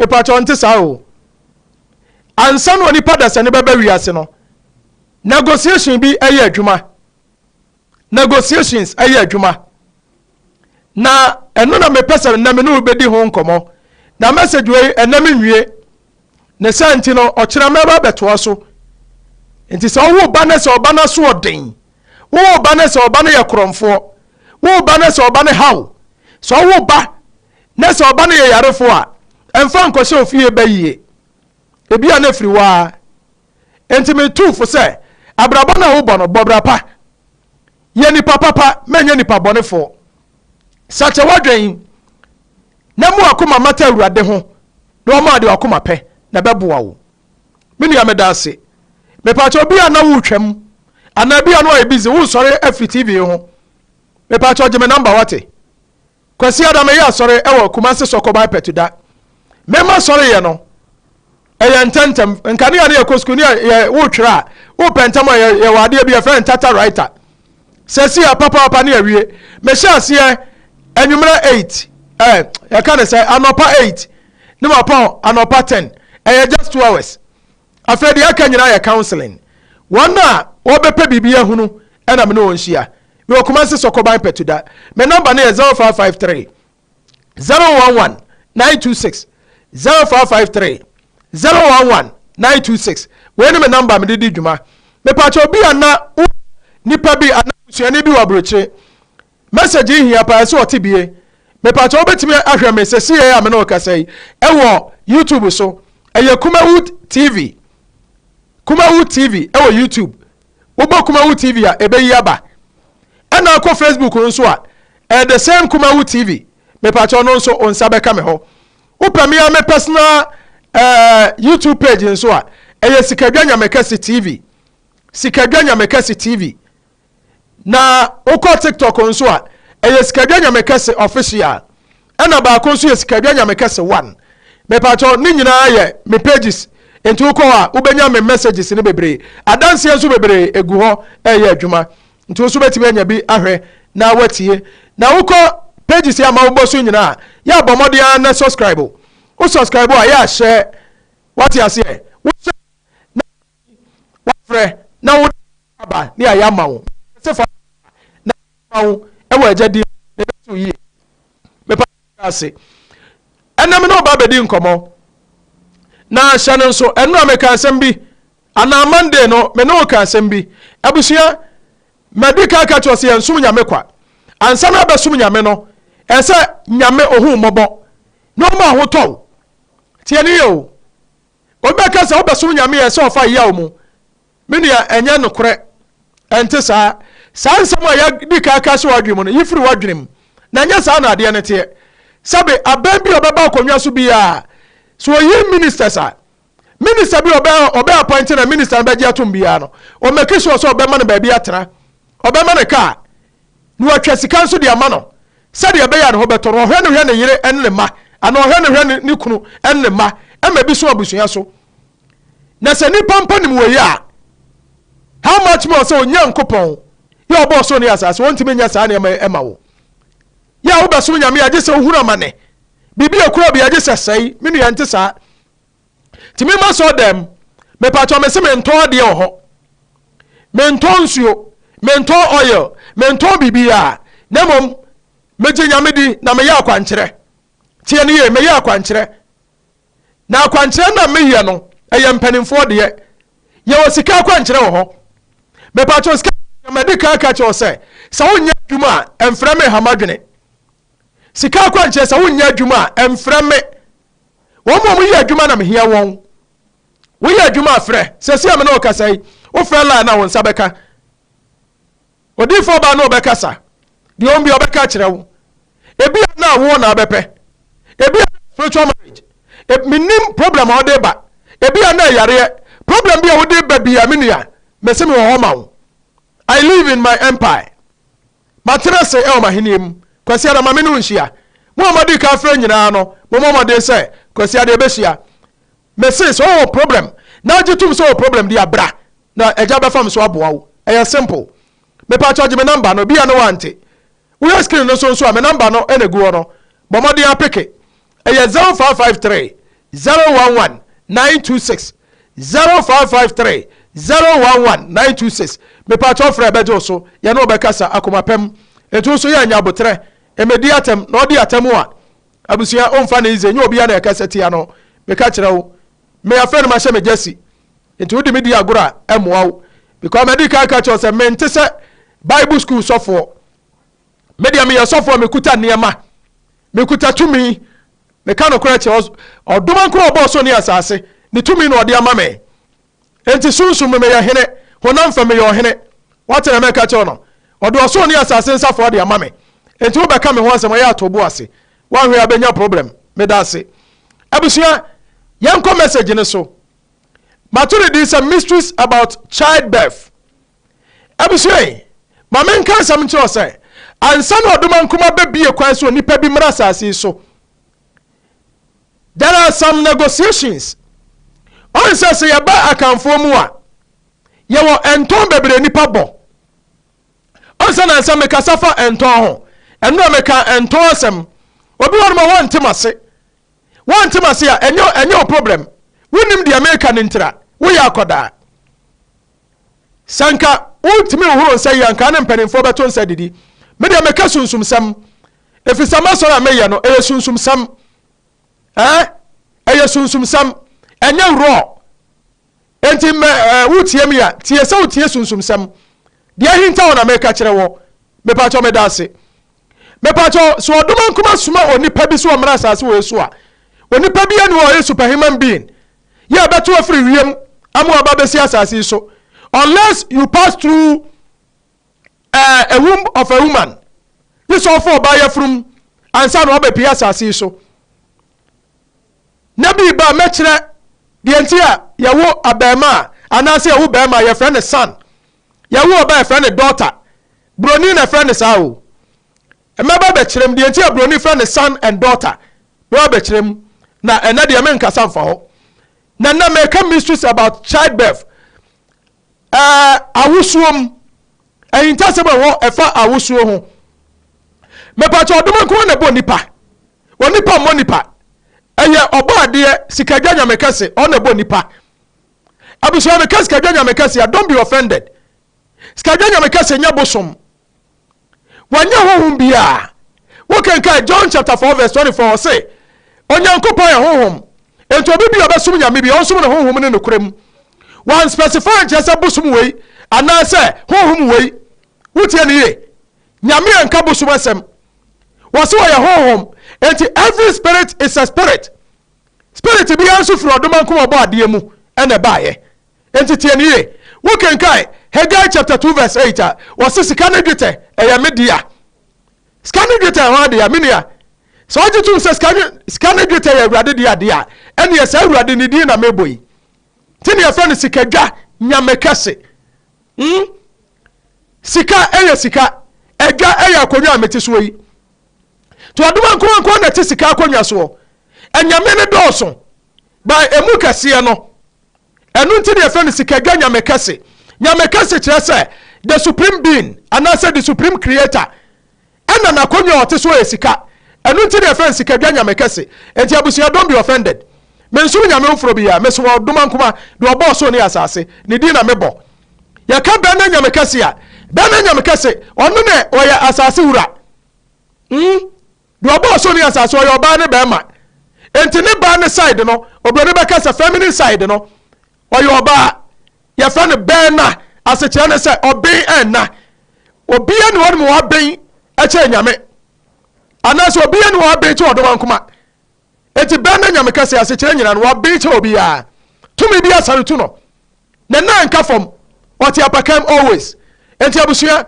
Mepakyɛw, nte saa o. Ansa na onipa dasani bɛba wiase no, negotiation bi ɛyɛ adwuma. Negotiations ɛyɛ adwuma. Na ɛno na mepɛ sɛ nnɛ me ne wo bɛdi ho nkɔmmɔ. Na message wei, ɛnɛ me nwie. Ne sɛ nti no, ɔkyena mɛba bɛtoa so. Nti sɛ wowo ba ne sɛ ɔba no so ɔden, wowo ba ne sɛ ɔba no yɛ korɔmfoɔ, wowo ba ne sɛ ɔba no haw, sɛ ɔwo ba ne sɛ ɔba no yɛ yarefoɔ a, ɛmfa nkɔhyɛ ofie bɛ yie. Ebi a na efiri waa. Nti metu fo sɛ abrabɔ no a wobɔ no, bɔ bra pa. Yɛ nipa papa, mɛnyɛ nipa bɔnefoɔ. Sakyɛ wadwen na mu akoma mata Awurade ho na ɔma ade akoma pɛ na ɛbɛboa wo. Me nua, meda ase. Mepakyɛ, obi a na wotwam anaa bi a na ɔyɛ busy, wosɔre afiri TV ho, mepakyɛ, gye me number, wate? Kwasi Ada, meyɛ asɔre ɛwɔ Kumase Sɔkɔban Pɛtuda. Mema sɔre yɛ no ɛyɛ ntɛntɛm. Nkanea ne yɛkɔ sukuu ne yɛ wotwerɛ a, wopɛ ntɛm a, yɛwɔ adeɛ bi yɛfrɛ ntata writer. Sɛsi a papaapa ne awie. Mehyɛ aseɛ anwummerɛ 8, yɛka ne sɛ anɔpa 8 ne mapɔn anɔpa 10. Ɛyɛ just 2 hours. Afei deɛ aka nyinaa yɛ counseling. Wɔn a wɔbɛpɛ biribi ahunu ɛna me ne wɔn hyia. Mewɔ Kumase Sɔkɔban Pɛtuda. Me number no yɛ 0553 011 926, 0553 011 926. Wei ne me number mede di dwuma. Mepakyɛ, obi a na nipa bi ana busuani bi wɔ aburokyire, message yi hia paa sɛ ɔte bie. Mepakyɛ, wobɛtumi ahwɛ me sɛ sie a me ne wo kasa yi ɛwɔ YouTube so. Ɛyɛ Kumawood TV, Kumawood TV ɛwɔ YouTube. Wobɔ Kumawood TV a, ɛbɛyi aba. Ɛna akɔ Facebook nso a, ɛyɛ the same Kumawood TV. Mepakyɛ, no nso wo nsa bɛka me hɔ. Wopɛ me a me personal YouTube page nso a, ɛyɛ Sikadwa Nyamekɛse TV, Sikadwa Nyamekɛse TV. Na wokɔ TikTok nso a, ɛyɛ Sikadwa Nyamekɛse Official, ɛna baako nso yɛ Sikadwa Nyamekɛse One. Mepakyɛ, ne nyinaa yɛ me pages. Nti wokɔ hɔ a, wobɛnya me messages no bebree, adanseɛ nso bebree egu hɔ ɛyɛ adwuma. Nti wo nso bɛtumi anya bi ahwɛ na watie. Na wokɔ pages yi ama wobɔ so nyinaa, yɛ abɔ mmɔden ara na subscribe. Wo subscribe a, yɛ ahyɛ, wate aseɛ? Wohyɛ na wafrɛ na wo aba ne ayɛ ama wo sɛ fa na ama wo ɛwɔ Agya din na ɛbɛto yie. Mepa ase, ɛnam ne ɔba bɛdi nkɔmmɔ na hyɛ no nso. Ɛno a meka asɛm bi anaa Monday no, me ne wo ka asɛm bi. Abusua, madi ka ka kyerɛ sɛ yɛnsom Nyame kwa. Ansa na abɛsom Nyame no, ɛsɛ Nyame ohu mmɔbɔ na ɔma ahotɔw. Tie ne yɛ o. Obi bɛka sɛ wobɛsom Nyame yɛ sɛ ɔfa yaw mu. Me nua, ɛnyɛ nokorɛ, ɛnte saa. Saa nsɛm a yɛdi ka ka hyɛ w'adwene mu no, yi firi w'adwene mu, na ɛnyɛ saa na adeɛ no teɛ. Sɛbe aban bi a ɔbɛba akonnwa so biara, so oyi ministers a, minister bi ɔbɛ ɔbɛ appoint na minister no bɛgye atom biara no, ɔmake sure sɛ ɔbɛma no baabi atena, ɔbɛma no kaa, na watwa sika nso de ama no sɛdeɛ ɛbɛyɛ a ne ho bɛtɔ no. Ɔhwɛ no, hwɛ ne yere ne ne mma, anaa ɔhwɛ no, hwɛ ne kunu ne ne mma, ɛma bi so abusua so. Na sɛ nipa mpo nim wɔ yi a, how much more sɛ Onyankopɔn yɛ ɔbɔɔ soro ne asase, wɔntumi nyɛ saa nneɛma ɛma wo? Yɛ a wobɛsom Nyame, agye sɛ wohunu amane, biribi akura bi agye sɛ sɛe. Me nua, nte saa. Nti mema sɔ dɛm. Mepatwɔ, me se mentɔn adeɛ wɔ hɔ, mentɔn nsuo, mentɔn oil, mentɔn biribiaa, na mmom megye Nyame di na meyɛ akwankyerɛ. Tie no yie, meyɛ akwankyerɛ. Na akwankyerɛ no a meyɛ no, ɛyɛ mpanimfoɔ deɛ. Yɛwɔ sika akwankyerɛ wɔ hɔ. Mepatwɔ, sika madi kan ka kyerɛ sɛ sɛ wonyɛ adwuma a, ɛmfrɛ me hamadwene. Sika akwankyerɛ, sɛ wonyɛ adwuma a, ɛmfrɛ me. Wɔn mu a wɔyɛ adwuma na mehia wɔn. Woyɛ adwuma afrɛ sɛsi a me ne ɔkasa yi, wofrɛ line na wo nsa bɛka odiifoɔ baa na ɔbɛkasa deɛ ɔn bi ɔbɛka kyerɛ wo. Ebi a na awoɔ na abɛpɛ, ebi a spiritual marriage, menim problem a ɔde ba, ebi a na ɛyareɛ problem bi a wode ba bi a. Me nua, mɛsɛ me wɔ hɔ ma wo. I live in my empire. Matena se ɛwɔ m'ahenni mu. Kwasi Ada, ma me ne wo nhyia. Mo a madi ka frɛ nyinaa no, mommɔ mmɔden sɛ Kwasi Ada ɛbɛhyia. Mese sɛ wowɔ problem na agye tom sɛ wɔ problem di abra na Agya bɛfa me so aboa wo. Ɛyɛ simple. Mepa gye me number no bia ne wante. Wohwɛ screen no so nso a, me number no ɛna gu hɔ no. Bɔ mmɔden apeke. Ɛyɛ 0553. 011 926 0553 011 926. Mepatwɔ, frɛ, bɛgye wo so, yɛne wo bɛkasa akoma pɛm. Nti wo so yɛ anya abotrɛ, ɛmɛdi atɛm na ɔdi atɛm a, abusua, ɔmfa ne yize nyɛ obia na ɛkasa tia no. Meka kyerɛ wo, me afɛ no mahyɛ me gyasi, nti wode me di agorɔ a, ɛmmoa wo, because madi kan ka kyerɛ wo sɛ mente sɛ Bible school sɔfoɔ. Me deɛ, meyɛ sɔfoɔ, mekuta nneɛma, mekuta tumi. Meka nokorɛ kyerɛ, ɔdoma nkoro ɔbɔɔ so ne asase ne tumi na ɔde ama me. Enti sunsum no meyɛ hene, honam fam meyɛ ɔhene. Wate na mɛka kyerɛ no, ɔde ɔsoro ne asase nsafoa de ama me. Enti wobɛka me ho asɛm, ɛyɛ ato bo ase, woanhwɛ a bɛnya problem. Meda ase, abusua. Yɛnkɔ message no so. Mato ne din sɛ "Mysteries about childbirth". Abusua yi, ma menka asɛm nkyerɛ wo sɛ ansa na ɔdoma nkoma bɛbie kwan so onipa bi mmra asase yi so, there are some negotiations. Ɔn sɛ yɛba Akamfoɔ mu a, yɛwɔ ɛntɔn bebree nipa bɔ. Ɔn sɛ nansɛ mekasa fa ɛntɔn ho, ɛno a meka ɛntɔn asɛm, obi wɔ no ma wɔntem ase. Wɔntem ase a, ɛnyɛ wo problem. Wonim deɛ meka no ntira woyɛ akɔdaa. Sɛ nka wontumi nhoro nsa yi, anka ne mpanimfoɔ bɛto nsa didi. Me deɛ, meka sunsumsɛm, ɛfiri sɛ masɔre a meyɛ no, ɛyɛ sunsumsɛm. Ɛɛ, ɛyɛ sunsumsɛm, ɛnyɛ worɔ. Enti mɛ ɛɛ wotie mi a, tie sɛ wotie sunsumsɛm. Deɛ ahinta wɔ na meka kyerɛ wɔ. Mepakyɛw, meda ase. Mepakyɛw, sɛ ɔdoma nkoma soma onipa bi so ɔmmra asase wɔ so a, onipa bi ani wɔ ɔyɛ superhuman being yɛ ɛbɛto afiri wiem ama ɔba bɛsi asase yi so, unless you pass through a womb of a woman. Yi sɛ ɔfɔ ɔbaa yɛfurum ansa na ɔbɛpie asase yi so. Na bi ba, mɛkyerɛ deɛ nti a yɛwo abɛɛma a, anaasɛ yɛwo bɛrima a, yɛfrɛ no son, yɛwo ɔbaa, yɛfrɛ no daughter. Buroni na ɛfrɛ no saa o. Mmɛba bɛkyerɛ mu deɛ nti a buroni frɛ no son and daughter. Mɛba bɛkyerɛ mu, na ɛnɛ deɛ menkasa mfa hɔ. Na nnɛ mɛka mysteries about childbirth, awosuo mu ahintasɛm a ɛwɔ ɛfa awosuo ho. Mepatɛ, ɔdoma nko na ɛbɔ nipa. Onipa mmɔ nipa. Ɛyɛ ɔbɔ adeɛ Sikadwa Nyame kɛse, ɔno na ɛbɔ nipa. Abusua, meka Sikadwa Nyame kɛse a, don't be offended. Sikadwa Nyame kɛse nyɛ bosom, wɔnyɛ honhom biara. Wokenkan John chapter 4 verse 24, ɔse Onyankopɔn yɛ honhom, enti obi bi a ɔbɛsom Nyame bi, ɔnsom ne honhom ne nokorɛ mu. Wɔn specify nkyerɛ sɛ bosom wei anaasɛ honhom wei. Wotie ne yie, Nyame anka bosom asɛm. Wɔse wɔyɛ honhom, enti every spirit is a spirit. Spirit biara nso firi ɔdoma nko ɔbɔ adeɛ mu ɛna ɛbaeɛ. Enti tie ne yie, wokenkan Haggai chapter 2 verse 8 a, wɔse sika ne dwetɛ ɛyɛ me dea. Sika ne dwetɛ ɛho adeɛ, me nua, sɛ ɔgye tom sɛ sika ne dwetɛ yɛ Awurade dea adeɛ a, ɛneɛ sɛ Awurade ne din na mebɔ yi nti ne yɛfrɛ no Sikadwa Nyame kɛse. Sika ɛyɛ sika, adwa ɛyɛ akonnwa a mete soɔ yi. Nti ɔdoma nkorankoa na ɛte sika akonnwa soɔ. Anyame no dɔɔso ba, emu kɛseɛ no, ɛno nti ne yɛfrɛ no Sikadwa Nyame kɛse. Nyame kɛse kyerɛ sɛ the supreme being anaasɛ the supreme creator, ɛna n'akonnwa a ɔte so yɛ sika. Ɛno nti ne yɛfrɛ no Sikadwa Nyame kɛse. Enti abusua, don't be offended. Mensom nyame foforɔ biara. Mesom ɔdoma nkoma deɛ ɔbɔɔ soro ne asase ne din na mebɔ. Yɛka bɛn na Nyame kɛse a, bɛn na Nyame kɛse? Ɔno na ɔyɛ asase wura. Deɛ ɔbɔɔ soro ne asase, ɔyɛ ɔbaa ne bɛrima. Enti ne baa ne side no, oburoni bɛka sɛ feminine side no, ɔyɛ ɔbaa, yɛfrɛ no bɛɛna. Asekyerɛ ne sɛ ɔben ɛnna. Obia ne wɔnom waben ɛkyɛ Nyame, anaasɛ obia ne waben kyɛ ɔdoma nkoma. Enti bɛɛna Nyame kɛse asekyerɛ nyina no, waben kyɛ obiara. Tumi bi asare tu no ne nan nka fam, ɔte apakam always. Enti abusua,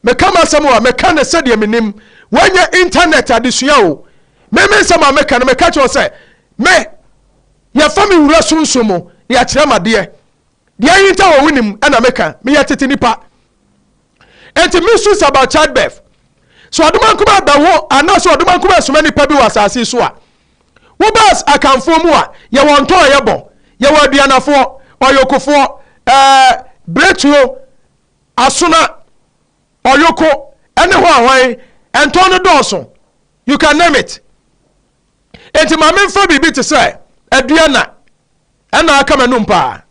meka m'asɛm a, meka ne sɛdeɛ menim. Wɔnyɛ internet adesua o. Me nsɛm a meka no, meka kyerɛ sɛ me yɛfa me wura sunsum mu na yɛakyerɛ m adeɛ. Deɛ ahinta wɔ wonim ɛna meka. Meyɛ tete nipa. Enti mysteries about childbirth. So ɔdoma nkoma bɛwo anaasɛ ɔdoma nkoma asoma nipa bi wɔ asase so a, wobaa Akamfoɔ mu a, yɛwɔ ntɔn a yɛbɔ. Yɛwɔ aduanafoɔ, ɔyokofoɔ, beretuo, asona, ɔyoko ɛne hɔ ahwan. Ɛntɔn no dɔɔso, you can name it. Enti ma memfa biribi te sɛ Aduana ɛna aka m'anum paa.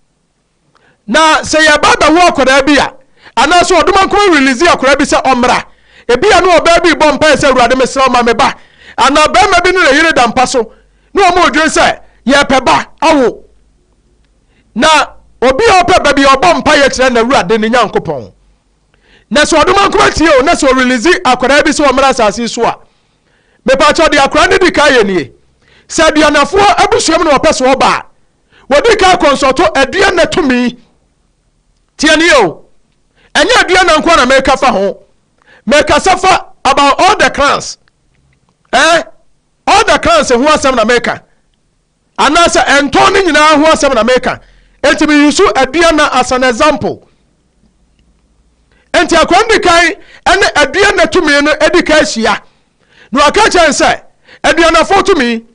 Na sɛ yɛba abɛwo akwadaa bi a, anaasɛ ɔdomankoma release akwadaa bi sɛ ɔmmra, ebi a na ɔbaa bi rebɔ mpaeɛ sɛ Awurade mesrɛ wo ma me ba, anaa barima bi ne ne yere da mpa so na wɔn redwene sɛ yɛrepɛ ba awo. Na obi a ɔpɛ ba bi ɔbɔ mpaeɛ kyerɛ n'Awurade ne Nyankopɔn. Na sɛ ɔdomankoma tie o, na sɛ ɔrelease akwadaa bi sɛ ɔmmra asase so a, mepaakyɛw deɛ akwadaa no di kan yɛ nie. Sɛ aduanafoɔ abusua mu na ɔpɛ sɛ ɔba a, Wɔdi kan kɔnsɔlto aduanna tumi. Tie nie o, ɛnyɛ aduanna nko na meka fa ho. Mekasa fa about all the clans. Eh? All the clans ho asɛm na meka. Anaasɛ ɛntɔn no nyinaa ho asɛm na meka. Enti me use aduanna as an example. Enti akwan di kan ɛne aduanna tumi no adi kan ahyia. Na waka kyerɛ sɛ aduannafoɔ tumi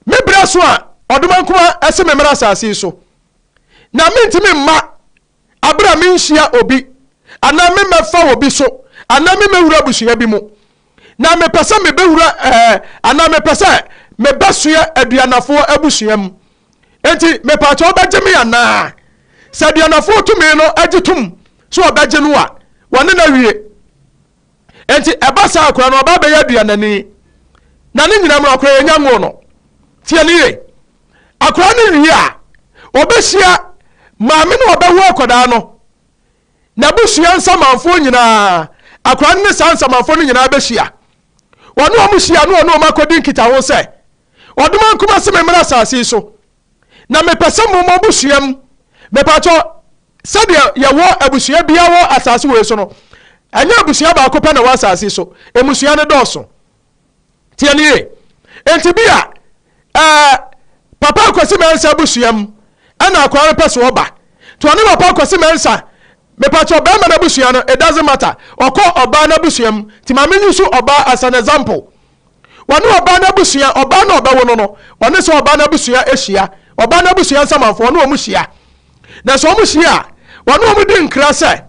Me berɛ so a ɔdomankoma se memmra asase yi so, na mentumi mma aberɛ a menhyia obi anaa memmɛfa obi so anaa memmɛwura abusua bi mu. Na mepɛ sɛ mebɛwura ɛɛ anaa mepɛ sɛ mebɛsoɛ aduanafoɔ abusua mu. Enti mepaakyɛ wobɛgye me anaa? Sɛ aduanafoɔ tumi no agye tom sɛ wɔbɛgye no a, wɔne no awie. Enti ɛba saa akora no ɔba bɛyɛ aduanani. Na ne nyinaa mu no akora yɛnya ngoo no. Tie no yie. Akora no wie a, ɔbɛhyia maame no ɔbɛwo akwadaa no. N'abusua nsamanfoɔ nyinaa, akora no ne saa nsamanfoɔ no nyinaa bɛhyia. Wɔne wɔn hyia na wɔne wɔn akɔdi nkitaho sɛ, Ɔdoma nkuma se memmra asase yi so. Na mepɛ sɛ mo mo abusua mu, mepatwɔ, Sɛdeɛ yɛwɔ abusua biara wɔ asase wei so no, ɛnyɛ abusua baako pɛ na ɛwɔ asase so. Mmusua no dɔɔso. Tie no yie. Enti bi a, ɛɛ, Papa Akwasi Mensah abusua mu ɛna akwadaa no pɛ so ɔba. Nti ɔne Papa Akwasi Mensah, mepakyɛ ɔbarima no abusua no, it doesn't matter. Ɔkɔ ɔbaa no abusua mu. Nti ma menyi so ɔbaa as an example. Wɔne ɔbaa no abusua, ɔbaa no a ɔbɛwo no no, ɔne sɛ ɔbaa no abusua ahyia. Ɔbaa no abusua nsamanfoɔ, ɔne wɔn hyia. Na sɛ wɔn hyia a, wɔne wɔn di nkra sɛ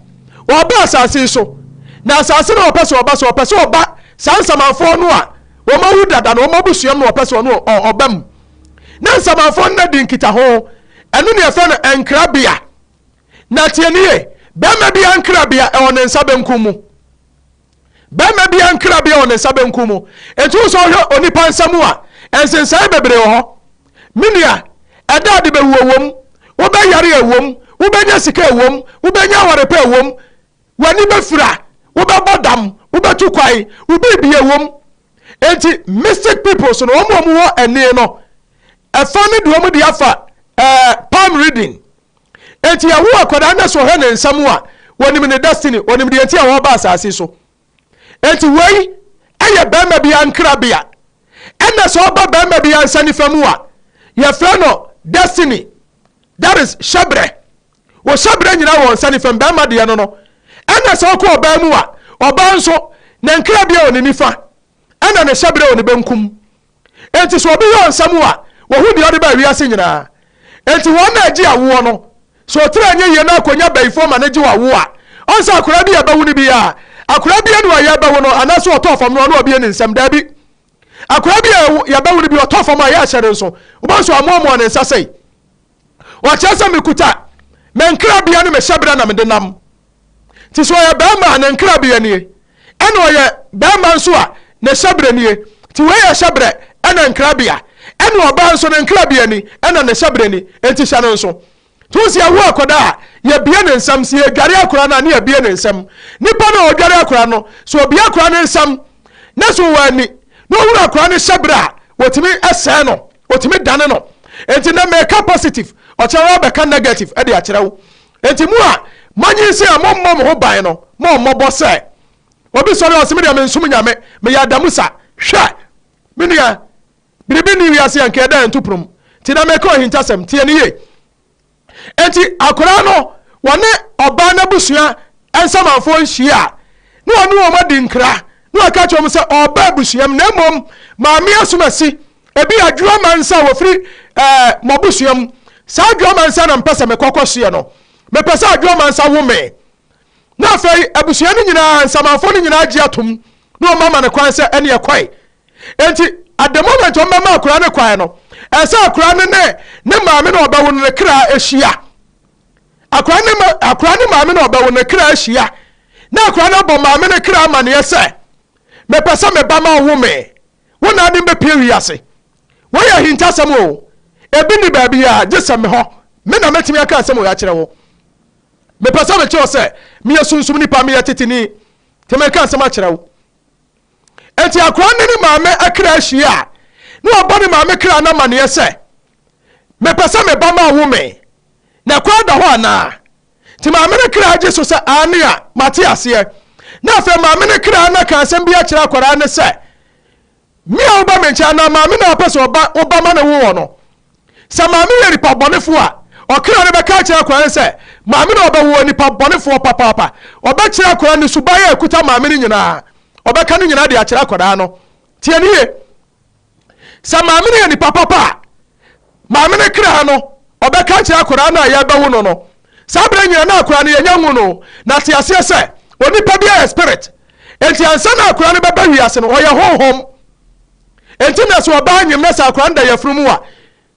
wɔba asase yi so. Na asase no a wɔpɛ sɛ ɔba so, ɔpɛ sɛ ɔba saa nsamanfoɔ no a wɔn awu dada no, wɔn abusua mu na wɔpɛ sɛ ɔno ɔba mu. Na nsamanfoɔ no na di nkitaho. Ɛno ne yɛfrɛ no nkrabea. Na tie nie, bɛrima bi nkrabea ɛwɔ ne nsa benkum mu. Barima biara nkrabea wɔ ne nsa benkum mu. Enti wo sɛ wohwɛ onipa nsa mu a, nsensan bebree wɔ hɔ. Me nua, ɛda ade bɛwu ɛwom, wobɛyare ɛwom, wobɛnya sika ɛwom, wobɛnya aware pa ɛwom, w'ani bɛfira, wobɛbɔ dam, wobɛtu kwan, wo biribi ɛwom. Enti mystic peoples no, wɔn a wɔwɔ ani no, ɛfa no de wɔn de afa ɛɛ palm reading. Enti yɛwo akwadaa na sɛ ɔhwɛ ne nsa mu a, wɔnim ne destiny, wɔnim deɛ nti a wɔba asase so. Enti wei ɛyɛ bɛrima bi nkrabea. Ɛna sɛ ɔba bɛrima bi nsa nifa mu a, yɛfrɛ no destiny. That is hyɛbrɛ. Wɔ hyɛbrɛ nyinaa wɔ nsa nifa mu, bɛrima deɛ no no. Ɛna sɛ ɔkɔ ɔbaa mu a, ɔbaa nso ne nkrabea wɔ ne nifa, ɛna ne hyɛbrɛ wɔ ne benkum. Enti sɛ obi yɛ ɔnsa mu a, wɔhu deɛ ɔde baa wiase nyinaa. Enti wɔn na ɛgye awoɔ no. Sɛ ɔtiri anyɛ yie na akɔnya bayifoɔ ma no gye awoɔ a, ɔn sɛ akwadaa bi a ɛbɛwo no biara, akwadaa bi a yɛbɛwo no anaasɛ ɔtɔɔ fam no ɔno ɔbie ne nsam, daabi. Akwadaa bi a yɛbɛwo no bi ɔtɔ fam a yɛahyɛ no nso, wobɛhu sɛ ɔmoamoa ne nsa sɛi. Ɔkyerɛ sɛ mekuta me nkrabea ne me hyɛberɛ na mede nam. Nti sɛ ɔyɛ barima a, ne nkrabea nie. Ɛna ɔyɛ barima nso a, ne hyɛberɛ nie. Nti wei yɛ hyɛberɛ ɛna nkrabea. Ɛna ɔbaa nso ne nkrabea ni ɛna ne hyɛberɛ ni. Nti hyɛ no nso. Nti wo sɛ yɛwo akwadaa a, yɛbie ne nsam. Sɛ yɛdware akwadaa no a, ne yɛbie ne nsam. Nipa no a ɔdware akwadaa no, sɛ ɔbie akwadaa no nsam na sɛ ɔwɔ ani na ɔhunu akwadaa no hyɛberɛ a, wɔtumi sɛe no. Ɔtumi dane no. Enti na meka positive, ɔkyerɛ wo abɛka negative de akyerɛ wo. Enti mo a moanyinsɛn a mommɔ mo ho ban no, mo mmɔbɔ sɛ obi sɔre a ɔse me deɛ mensom Nyame, meyɛ Adamusa. Hwɛ! Me nua, biribi nni wiase a nka ɛda ɛnto pono mu. Nti na meka ohintasɛm, tie no yie. Enti akwadaa no, wɔne ɔbaa no abusua nsamanfoɔ nhyia a, na ɔne wɔn adi nkra, na waka kyerɛ wɔn sɛ ɔreba abusua mu, na mmom maame asomasi, ebi adwoa mansa a wɔfiri ɛɛ mo abusua mu, saa adwoa mansa na mpɛ sɛ mekɔ kɔsoɛ no, mepɛ sɛ adwoa mansa wo me. Na afei abusua no nyinaa, nsamanfoɔ no nyinaa gye atom, na wɔn ama no kwan sɛ ɛne ɛkɔe. Enti at the moment wɔn bɛma akwadaa no kwan no, Ɛsɛ akwadaa no ne ne maame na ɔbɛwo no ne kra ahyia. Akwadaa ne ma akwadaa ne maame na ɔbɛwo ne kra ahyia. Na akwadaa no abɔ maame ne kra amaneɛ sɛ, mepɛ sɛ me ba ma ɔwo me. Wo na ade mbɛpie wiase. Wei yɛ ahintasɛm o. Ebi nni baabiara gye sɛ me hɔ. Me na mɛtumi aka asɛm wei akyerɛ wo. Mepɛ sɛ mekyerɛ wo sɛ meyɛ sunsum nipa, meyɛ teteni. Nti meka asɛm akyerɛ wo. Enti akwadaa ne ne maame kra ahyia a, na wabɔ ne maame kra no amaneɛ sɛ, mepɛ sɛ me ba ma wo me. Na kwan da hɔ anaa? Nti maame no kra gye so sɛ, aane a, mate aseɛ. Na afei maame no kra no aka asɛm bi akyerɛ akwadaa no sɛ, Me a woba me nkyɛn anaa maame no a ɔpɛ sɛ ɔba wo ba ma no wo wɔ no. Sɛ maame yɛ nipa bɔnefoɔ a, ɔkra no bɛka akyerɛ akwadaa no sɛ maame no a ɔbɛwo wɔ nipa bɔnefoɔ papaapa. Ɔbɛkyerɛ akwadaa no suban a ɛkuta maame no nyinaa. Ɔbɛka no nyinaa de akyerɛ akwadaa no. Tie no yie. Sɛ maame no yɛ nipa papa a, maame no kra no, ɔbɛka akyerɛ akwadaa no a yɛrebɛwo no no. Saa berɛ nyinaa na akwadaa no yɛnya nwo no. Na te aseɛ sɛ, onipa biara yɛ spirit. Enti ansa na akwadaa no bɛba wiase no, ɔyɛ honhom. Enti na sɛ ɔbaa nyem na sɛ akwadaa no da yafunu mu a,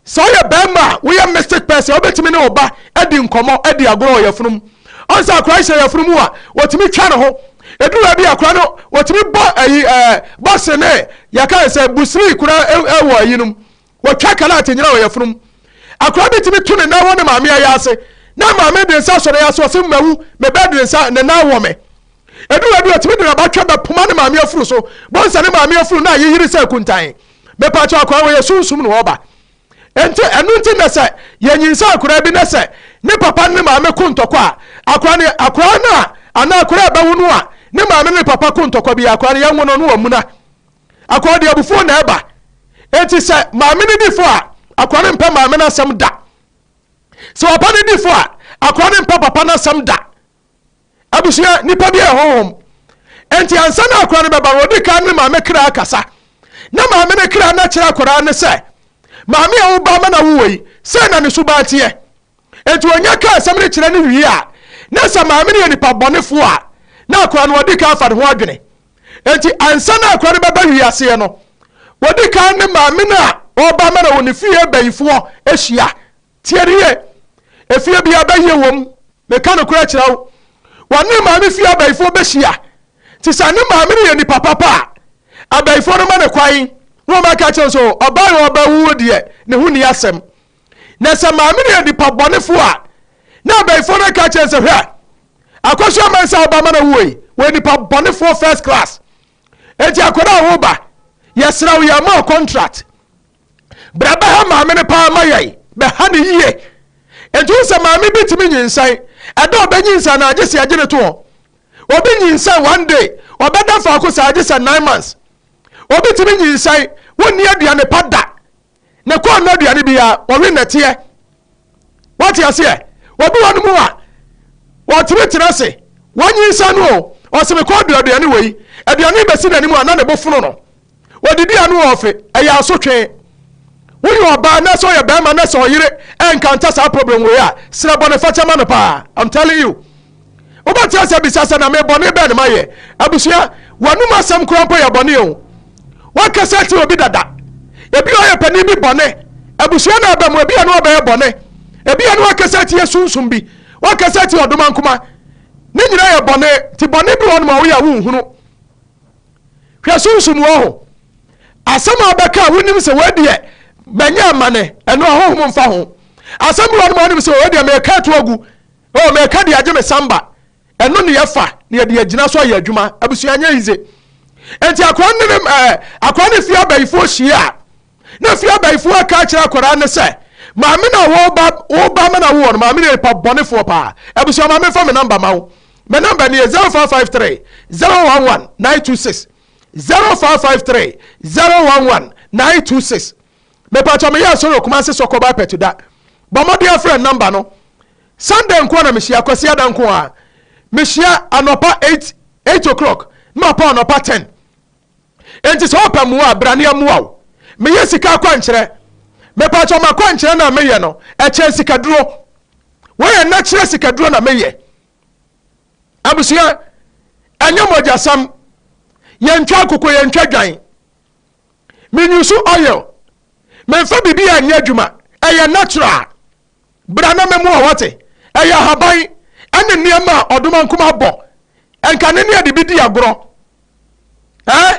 sɛ ɔyɛ barima a woyɛ mystic person a, wobɛtumi ne ɔba adi nkɔmmɔ, adi agorɔ wɔ yafunu mu. Ɔn sɛ akwadaa hyɛ yafunu mu a, wɔtumi twa ne ho. Ɛduru baabi akwadaa no, wɔtumi bɔ ayi ɛɛ bɔse ne yɛka sɛ busiri koraa ɛwɔ ayi no mu. Wɔtwa kalaate nyina wɔ yafunu mu. Akwadaa bi tumi to ne nan wɔ ne maame ayɛ ase, na maame de nsa asɔ ne ase, ɔse mawu, me bɛ de nsa ne nan wɔ me. Edu baabi ɔtumi de n'abatwɛ bɛpoma ne maame afuru so, bonsa ne maame afuru na ayeyere sɛ kuntan. Mepaakyɛw akwadaa wɔyɛ sunsum na ɔba. Enti ɛno nti na sɛ yɛnyinsa akwadaa bi na sɛ ne papa ne ne maame ko ntɔkwa a, akwadaa no akwadaa no a anaa akwadaa a ɛbɛwo no a ne maame ne ne papa ko ntɔkwa bi akwadaa no yɛnwo no no wamuna. Akwadaa de abufuo na ɛba. Enti sɛ maame no di fo a, akwadaa no mpɛ maame no asɛm da. Sɛ papa no di fo a, akwadaa no mpɛ papa no asɛm da. Abusua, nipa bi yɛ honhom. Enti ansa na akwadaa no bɛba no, ɔdi kan ne maame kra kasa. Na maame no kra no akyerɛ akwadaa no sɛ, maame a woba ama na wowɔ yi, sɛ na ne suban teɛ. Enti ɔnya ka asɛm no kyerɛ no wie a, na sɛ maame no yɛ nipa bɔnefoɔ a, na akwadaa no ɔdi kan afa ne ho adwene. Enti ansa na akwadaa no bɛba wiaseɛ no, wɔdi kan ne maame no a ɔreba ama no wɔ ne fie bayifoɔ ahyia. Tie no yie. Efie biara bɛyie wɔ mu. Meka nokorɛ kyerɛ wo. Wɔne maame fie abayifoɔ bɛhyia. Nti sɛ ne maame no yɛ nipa papa a, abayifoɔ no ma no kwan na wɔn aka kyerɛ no sɛ ɔbaa yɛ ɔbɛwo deɛ ne ho nni asɛm. Na sɛ maame no yɛ nipa bɔnefoɔ a, na abayifoɔ no aka kyerɛ no sɛ hwɛ, Akwasu Amansa a ɔba ma no wuo yi, wɔyɛ nipa bɔnefoɔ first class. Enti akwadaa a woba, yɛsrɛ wo yɛma wo contract. Bra bɛha maame no paa ma yɛn, bɛha no yie. Enti wo sɛ maame bi tumi nyinsɛn, ɛda ɔbɛnyinsɛn no agye sɛ yɛgye no to hɔ. Obi nyinsɛn one day, ɔbɛda faako saa agye sɛ 9 months. Obi tumi nyinsɛn, wonni aduane pa da. Ne kɔn no aduane biara, ɔwe nnɛteɛ. Wate aseɛ? Obi wɔ no mu a, wɔtumi tena ase, wɔnyinsɛn no o, ɔse mekɔ adu aduane wei, aduane bɛsi n'anim a na ne bo fono no. Wɔdidi a no ɔfe, ɛyɛ asotwe. Woyɛ ɔbaa na sɛ ɔyɛ bɛrima na sɛ ɔyere ɛnkanta saa problem wei a, srɛ bɔne fakyɛ ma no paa. I'm telling you. Wobɛte asɛ bisa sɛ na me bɔne bɛn na mayɛ. Abusua, w'anum asɛm koraa mpo yɛ bɔne o. Wakasa atia obi dada. Ebi a ɔyɛ panin bi bɔne. Abusua na aba mu, ebi a na wabɛyɛ bɔne. Ebi a na wakasa atia sunsum bi. Wakasa atia ɔdomankoma. Ne nyinaa yɛ bɔne. Nti bɔne bi wɔ hɔnom a woyɛ a wonhunu. Hwɛ sunsum wɔ ho. Asɛm a wobɛka a wonim sɛ wei deɛ manya amane, ɛno ahonhom mfa ho. Asɛm bi wɔ hɔnom a wonim sɛ wei deɛ meka ato agu. Oh, meka de agye me samba. Ɛno ne yɛfa na yɛde agyina so ayɛ adwuma. Abusua nyɛ yize. Enti akwadaa no ne ɛɛ akwadaa no fie abayifoɔ hyia a, na fie abayifoɔ aka akyerɛ akwadaa no sɛ, maame na wɔba wɔba ma na wowɔ no, maame no yɛ nipa bɔnefoɔ paa. Abusua maame fa me namba ma wo. Me namba ni yɛ 0553 011 926. 0553 011 926. Mepatwa meyɛ asɔre wɔ Kumasi Sɔkɔba Pɛtuda. Bɔ mmɔden afrɛ namba no. Sunday nko na mehyia, Kwasiada nko a. Mehyia anɔpa 8 8 o'clock na mapɔn anɔpa 10. Enti sɛ wopɛ mmoa a, bra ne yɛmmoa wo. Meyɛ sika akwankyerɛ. Mepatwa m'akwankyerɛ no a meyɛ no, ɛkyɛn sikaduro. Wɔyɛ nnakyerɛ sikaduro na meyɛ. Abusua, ɛnyɛ mogyasɛm. Yɛntwa akoko, yɛntwa dwan. Menyusu oil. Memfa biribi a nyɛ adwuma. Ɛyɛ natural. Bra na mɛmu a wate. Ɛyɛ ahaban ɛne nneɛma a ɔdomankoma bɔ. Ɛnka ne ne yɛde bi di agorɔ. Eh?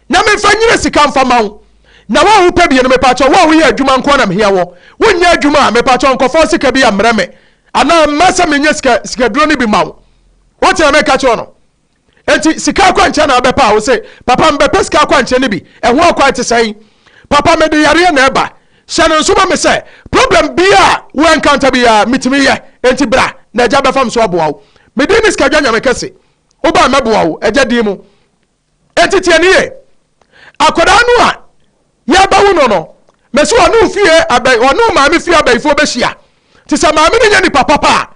Na memfa nyina sika mfa ma wo. Na wo a wopɛ bie no, mepakyɛ wo a woyɛ adwuma nko na mehia wɔ. Wonyɛ adwuma a, mepakyɛ nkɔfa sika bi ammerɛ me. Anaa mma sɛ menyɛ sika sikaduro no bi ma wo. Wote na meka kyerɛ no. Enti sika akwankyerɛ na wobɛpɛ a, wo se, papa mebɛpɛ sika akwankyerɛ no bi. Ɛho akwan te sɛn? Papa mede yareɛ na ɛba. Hyɛ no nso ma me sɛ problem biara a wo encounter biara metumi yɛ. Enti bra na agya bɛfa me so aboa wo. Me din ne Sikadwa Nyame Kɛse. Woba a mɛboa wo agya din mu. Enti tie ne yie. Akwadaa no a yɛbɛwo no no, mese ɔne wo fie abɛ ɔne wo maame fie abayifoɔ bɛhyia. Te sɛ maame no nyɛ nipa papa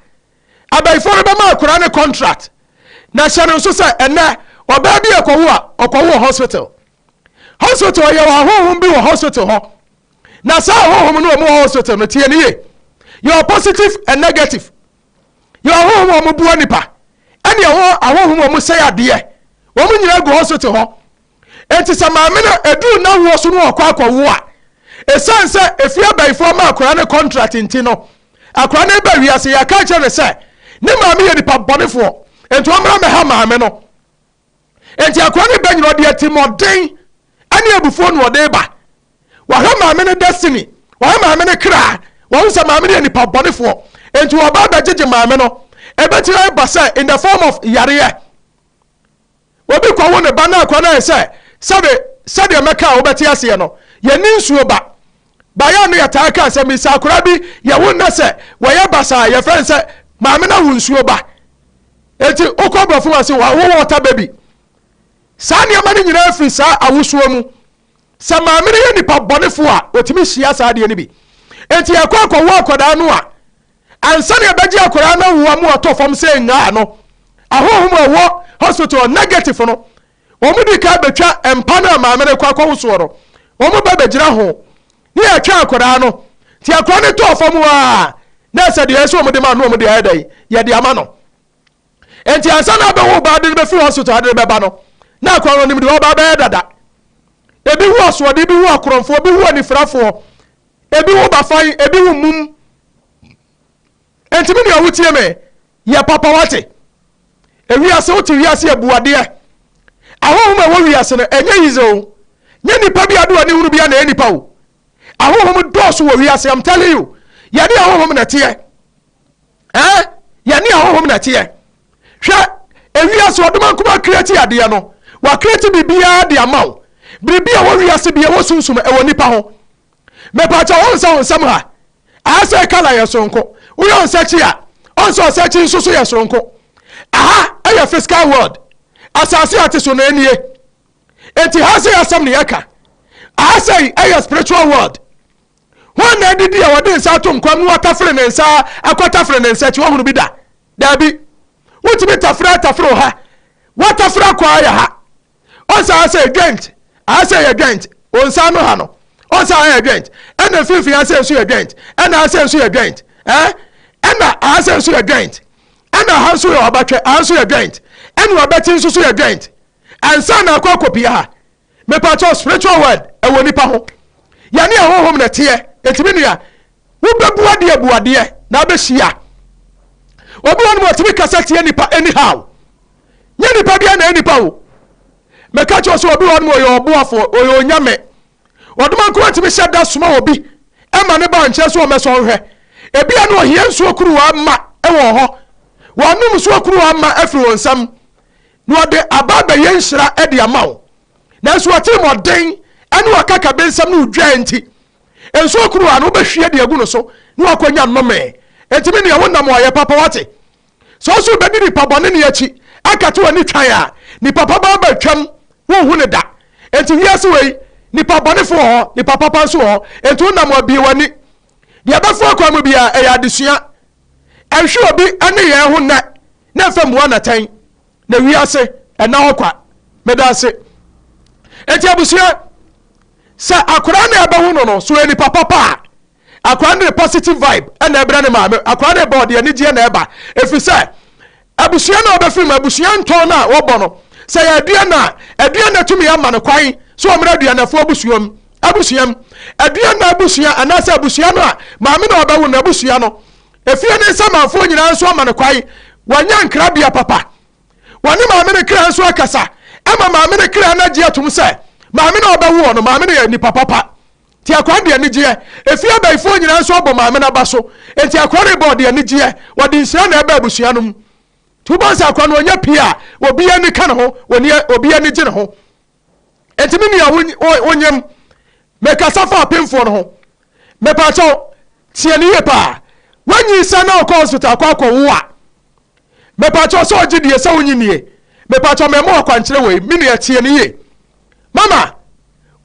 a, abayifoɔ no bɛma akwadaa no contract. Na hyɛ no nso sɛ ɛnɛ ɔbaa bi ɛkɔwo a, ɔkɔwo wɔ hospital. Hospital yɛ wɔ ahonhom bi wɔ hospital hɔ. Na saa ahonhom no wɔn wɔ hospital no, tie ne yie. Yɛwɔ positive and negative. Yɛwɔ ahonhom a wɔboa nipa, ɛne ɛwɔ ahonhom a wɔsɛe adeɛ. Wɔn nyinaa gu hospital hɔ. Enti sɛ maame no ɛduru n'awoɔ so no ɔkɔ akɔwo a, ɛsiane sɛ efie abayifoɔ ma akwadaa no contract nti no, akwadaa no ba wiase yɛaka kyerɛ no sɛ ne maame yɛ nipa bɔnefoɔ, enti ɔmmra mmɛha maame no. Enti akwadaa no ba nyina ɔde atirimuɔden ne abufuo na ɔde ba. Wahwɛ maame no destiny, wahwɛ maame no kra, wahu sɛ maame no yɛ nipa bɔnefoɔ. Enti ɔba abɛgyegye maame no. Ɛbɛtumi aba sɛ in the form of yareɛ. Obi kɔwo ne ba na akwadaa no ayɛ sɛ sɛbe sɛdeɛ mɛka a wobɛte aseɛ no, yɛni nsuo ba. Bayɛ no yɛtaa ka sɛ misa akwadaa bi yɛwo nnɛ sɛ wɔyɛ basaa yɛfrɛ no sɛ maame no awo nsuo ba. Enti wokɔ aborɔfo mu ase wɔawo water baby. Saa nneɛma no nyinaa firi saa awosuo mu. Sɛ maame no yɛ nipa bɔnefo a, ɔtumi hyia saa adeɛ no bi. Enti yɛkɔ akɔwo akwadaa no a, ansa na yɛbɛgye akwadaa no awo ama watɔ fam sɛ nyaa no, ahonhom a ɛwɔ hospital negative no, wɔn di kan bɛtwa mpa no a maame no kɔ akɔwo soɔ no, wɔn ba bɛgyina ho ne yɛtwa akwadaa no. Nti akwadaa no tɔɔ fam a, na ɛsɛ deɛ ɛsɛ wɔn de ma no, wɔn de ayɛ dɛn, yɛde ama no. Enti ansa na abɛwo ba de no bɛfiri hospital ade no bɛba no, na akwadaa no nim deɛ ɔba bɛyɛ dada. Ebi wu asoɔden, ebi wu akorɔmfoɔ, ebi wu anifirafoɔ, ebi wu bafan, ebi wu mum. Enti me nua wotie me, yɛ papa wate. Ewiase wote wiase abu adeɛ. Ahonhom a ɛwɔ wiase no, ɛnyɛ yize o. Nyɛ nipa bi ade w'ani hunu bi a na ɛyɛ nipa o. Ahonhom dɔɔso wɔ wiase, I'm telling you. Yɛne ahonhom na ɛteɛ. Eh? Yɛne ahonhom na ɛteɛ. Hwɛ, ewiase ɔdoma nkoma create adeɛ no, wa create biribiara de ama wo. Biribi a ɛwɔ wiase bi ɛwɔ sunsum ɛwɔ nipa ho. Mepaakyɛ wɔn nsa wɔn nsam ha. Aha sɛ kala yɛ soronko. Woyɛ nsa akyi a, ɔnsa ɔsa akyi nso so yɛ soronko. Aha ɛyɛ physical world. Asase a te so no nie. Enti ha sɛ yɛasɛm ne yɛka. Aha sɛ ɛyɛ spiritual world. Hwan na adidi a wɔde nsa ato nkwam na watafere ne nsa akɔtafere ne nsa akyi? Woahunu bi da? Daabi. Wotumi tafere atafere wɔ ha. Watafere akɔ ayɛ ha. Ɔnsa ha sɛ joint. Aha sɛ yɛ joint. Wɔn nsa ano ha no. Ɔnsa ha yɛ joint. Ɛna mfimfini ha sɛ nso yɛ joint. Ɛna ha sɛ nso yɛ joint. Ɛɛ? Ɛna aha sɛ nso yɛ joint. Ɛna ha nso yɛ ɔbatwɛ. Aha nso yɛ joint. Ɛna ɔbɛti nso so yɛ joint. Ansa na akɔ akɔpia ha. Mepakyɛw, spiritual world ɛwɔ nipa ho. Yɛne ahonhom na ɛteɛ. Enti me nua, wobɛbu adeɛ bu adeɛ na abɛhyia. Obi wɔ no mu ɔtumi kasa tia nipa anyhow. Nyɛ nipa bia na ɛyɛ nipa o. Mɛka kyerɛ sɛ obi wɔ no mu ɔyɛ ɔboafoɔ, ɔyɛ onyame. Ɔdoma nko atumi hyɛ da soma obi ɛma ne ba nkyɛn so ɔmɛsɔ nhwɛ. Ebia no ɔhia nsuo kuruwa ma ɛwɔ hɔ. Wɔnom nsuo kuruwa ma afiri wɔn nsam. Na ɔde aba abɛyɛ nhyira de ama wo. Nanso w'atirimɔden ne w'akakabensɛm ne wo dwaa nti, nsuo kuruwa no wobɛhwie de agu no so na wakɔnya nnome. Enti me nua, wonam ɔyɛ papa, wate? Sɛ wo nso wobɛdi nipa bɔne ne akyi akate w'ani twan a, nipa papa bɛtwam, wonhu no da. Enti wiase wei, nipa bɔnefo wɔ hɔ, nipa papa nso wɔ hɔ. Enti wonam a, bue w'ani. Deɛ ɛbɛfa kwan mu biara, ɛyɛ adesua. Ɛnhwe obi ne yɛn ho nnɛ na ɛmfa mmua no atɛn. Na wiase ɛna hɔ kwa. Meda ase. Enti abusua, sɛ akwadaa na ɛbɛwo no no, so yɛ nipa papa a, akwadaa no de positive vibe ɛna ɛbrɛ ne maame. Akwadaa no ɛbɔ ɔde anigyeɛ na ɛba. Ɛfiri sɛ, abusua na ɔbɛfiri mu, abusua ntɔn no a wɔbɔ no, sɛ yɛ aduane a, aduane na tumi ama no kwan sɛ ɔmmra aduanafoɔ abusua mu. Abusua mu. Aduana abusua anaasɛ abusua no a maame na ɔbɛwo no abusua no, efie ne nsamanfoɔ nyinaa nso ama no kwan. Wanya nkrabea papa. Wɔne maame no kra nso akasa ama maame no kra no agye atom sɛ maame no a ɔbɛwoɔ no, maame no yɛ nipa papa. Nti akwadaa no de anigyeɛ. Efie abayifoɔ nyinaa nso abɔ maame no aba so. Nti akwadaa no rebɔ ɔde anigyeɛ. Wɔde nhyira na ɛba abusua no mu. Nti wobɛhu sɛ akwadaa no ɔnya pii a, obiara ani ka ne ho, obiara ani gye ne ho. Nti me nua wonyem, mekasa fa apemfoɔ no ho. Mepaakyɛw, tie no yie paa. Wanyinsɛn na ɔkɔ hospital akɔ akɔwo a, mepaakyɛw sɛ ɔgye die sɛ wonye nie. Mepaakyɛw mɛma akwankyerɛ wei, me nua tie no yie. Mama,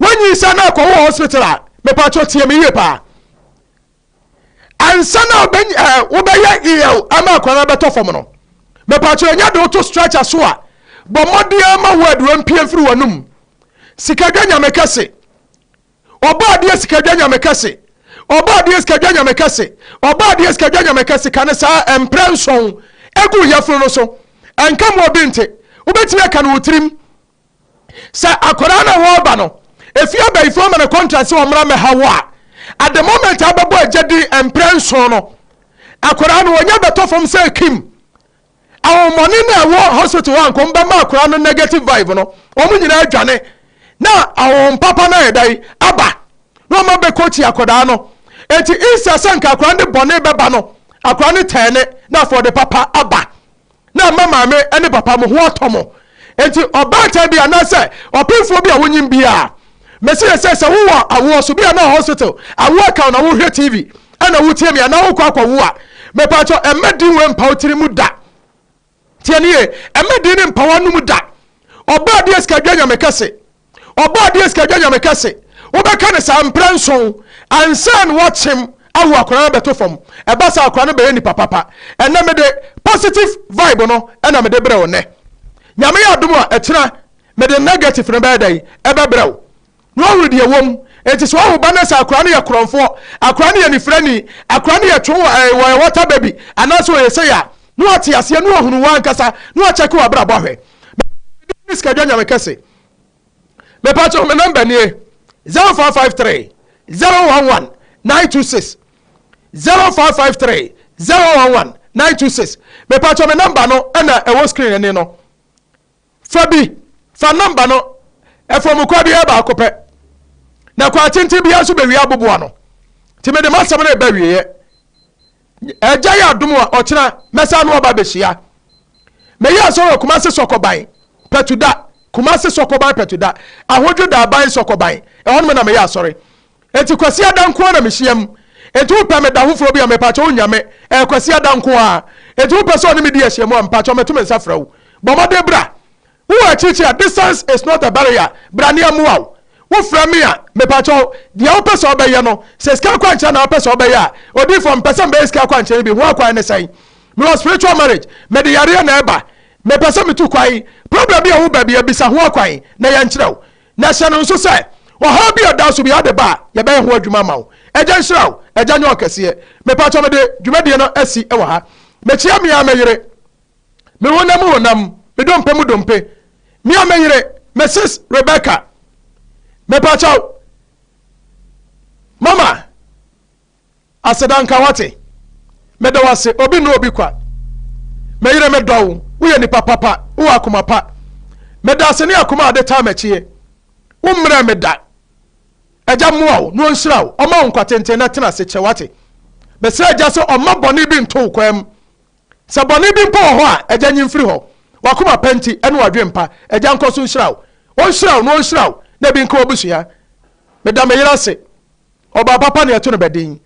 wanyinsɛn na akɔwo wɔ hospital a, mepaakyɛw tie me yie paa. Ansa na wobɛyɛ EL ama akwadaa no abɛtɔ fam no, mepaakyɛw ɛnyɛ de woto stretcher so a, bɔ mmɔden ara ma word wɔ mpie mfiri w'anum. Sikadwa nyame kɛse. Ɔbɔ adeɛ sikadwa nyame kɛse. Ɔbɔ adeɛ sikadwa nyame kɛse. Ɔbɔ adeɛ sikadwa nyame kɛse ka ne saa mprɛ nson egu yafunu no so. Ɛnka mu obi nte. Wobɛtumi aka no wo tirim. Sɛ akwadaa no a wɔreba no, efie abayifoɔ ama no contract sɛ ɔmmra mmɛha wo a, at the moment a wobɛbɔ agya din mprɛ nson no, akwadaa no wɔnya bɛtɔ fam sɛ kim. Ahonhommɔne no a ɛwɔ hospital hɔ a nka wɔbɛma akwadaa no negative vibe no, wɔn nyinaa adwane na ahonhom papa no ayɛ dɛn aba na wɔn abɛkɔkyi akwadaa no. Enti instead sɛ nka akwadaa no de bɔne bɛba no, akwadaa no tɛɛne na afei ɔde papa aba. na ama maame ne papa mo ho atɔ mo. Enti ɔbaatan bi anaasɛ ɔpemfoɔ bi a wonyim biara, mese yɛ sɛ sɛ wowɔ awoɔ so bi a na hospital awoɔ aka wo na wohwɛ TV ɛna wotie me anaa wokɔ akɔwo a, mepaakyɛw ɛmma din wei mpa wo tiri mu da. Tie ne yie, ɛmma din no mpa w'anom da. Ɔbaa deɛ sika dwa nyame kɛse. Ɔbɔadeɛ sikadwa nyame kɛse. Wobɛka no saa mprɛ nson ansa na woakyem awo akwadaa no abɛto fam. Ɛba saa akwadaa no bɛyɛ nipa papa. Ɛnnɛ mede positive vibe no na mede brɛ wo nnɛ. Nyame yɛ adom a ɛkyena mede negative no bɛyɛ dɛn? Ɛbɛbrɛ wo. Na woahunu deɛ ɛwɔ mu. Enti sɛ woawo ba na sɛ akwadaa no yɛ korɔmfoɔ, akwadaa no yɛ nifirani, akwadaa no yɛ two ɛɛ wɔyɛ water baby anaasɛ ɔyɛ sei a, na woate aseɛ na woahunu wo ankasa na woakyɛke w'abrabɔ ahwɛ. Mede sikadwa nyame kɛse. Mepakyɛw me number nie 0553 011 926 0553 011 926 Mepakyɛw me number no ɛna ɛwɔ screen ani no fa bi fa number no ɛfɔm kwa biara baako pɛ na kwa tenten biara nso bɛwie aboboa no nti mede m'asɛm no ɛba wieɛ Agya yɛ adom a ɔkyena mɛsan ne wo aba abɛhyia. Meyɛ asɔre wɔ Kumase Sɔkɔban, Pɛtuda, Kumase Sɔkɔban Pɛtuda, Ahodwo Daaban Sɔkɔban, ɛhɔ nom na meyɛ asɔre. Enti Kwasiada nko ara na mehyiam. Enti wopɛ me da foforɔ bi a mepakyɛ wo nnya me, ɛyɛ Kwasiada nko ara. Enti wopɛ sɛ ɔne me di ahyiamu a mepakyɛ mɛto me nsa frɛ wo. Bɔ mmɔden bra. Wowɔ akyirikyiri a, distance is not a barrier, bra ne yɛmmoa wo. Wofrɛ me a, mepakyɛw, deɛ wopɛ sɛ wobɛyɛ no, sɛ sika akwankyerɛ na wopɛ sɛ wobɛyɛ a, odiyifoɔ, mepɛ sɛ mebɛyɛ sika akwankyerɛ no bi, ho akwan ne sɛn? Mewɔ spiritual marriage, mede yareɛ na ɛba, mepɛ sɛ metu kwan, problem bi a ɛwɔ baabi a, bisa ho akwan na yɛnkyerɛ wo. Na hyɛ no nso sɛ, ɔhaw bi a ɛda so biara wode ba a, yɛbɛyɛ ho adwuma ama wo. Agya nhyira wo, Agya nyɛ wo kɛseɛ. Mepakyɛw mede dwumadie no asi wɔ ha. Mekyia me ara me yere. Me honam mu honam, me dompe mu dompe, me a me yere, Mrs. Rebecca. Mepakyɛw, mama, aseda nka wate. Meda wo ase, obi ne obi kwa. Me yere medɔ wo, woyɛ nipa papa, wowɔ akoma pa. Meda ase ne akoma a ɔde taa m'akyie. Wo mmerɛ me da. Agya mmoa wo na ɔnhyira wo, ɔma wo nkwa tenten na tena ase kyɛ wate. Mesrɛ Agya sɛ ɔmma bɔne bi nto wo kwan mu. Sɛ bɔne bi mpo wɔ hɔ a, Agya nyi mfiri hɔ. W'akoma pa nti, ɛne w'adwene pa. Agya nkɔ so nhyira wo. Ɔnhyira wo na ɔnhyira wo, na ebi nka w'abusua. Meda me yere ase. Ɔbaa papa na yɛto no badin.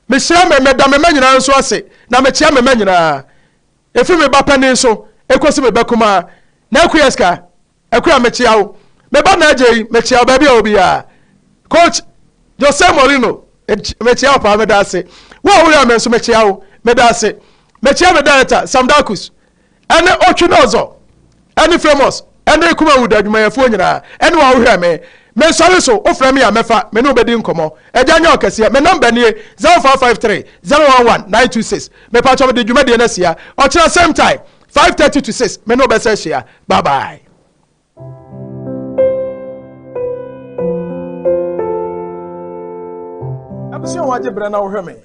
Mehyira me, meda me mma nyinaa nso ase, na mekyea me mma nyinaa. Efi me ba panin so ekosi me ba kumaa. Naakuya Sika. Akua mekyea wo. Me ba Naagyei mekyea wo baabi a wɔ biara. Coach Jose Mourinho mekyea wo paa meda ase. Wo a wohwɛ me nso mekyea wo meda ase. Mekyea me director Sam Darkus ɛne Otwi Nɔzɔ ɛne Famous ɛne Kumawood adwumayɛfoɔ nyinaa ɛne wo a wohwɛ me. Mensɔre so wofrɛ me a mɛfa me ne wo bɛdi nkɔmmɔ. Agya nyɛ ɔkɛseɛ. Me number nie 0553 011 926. Mepakyɛ mede dwumadie no asia. Ɔkyena same time 5:30 to 6 me ne wo bɛsa ahyia. Bye bye. Abusua a wagye berɛ na wohwɛ me.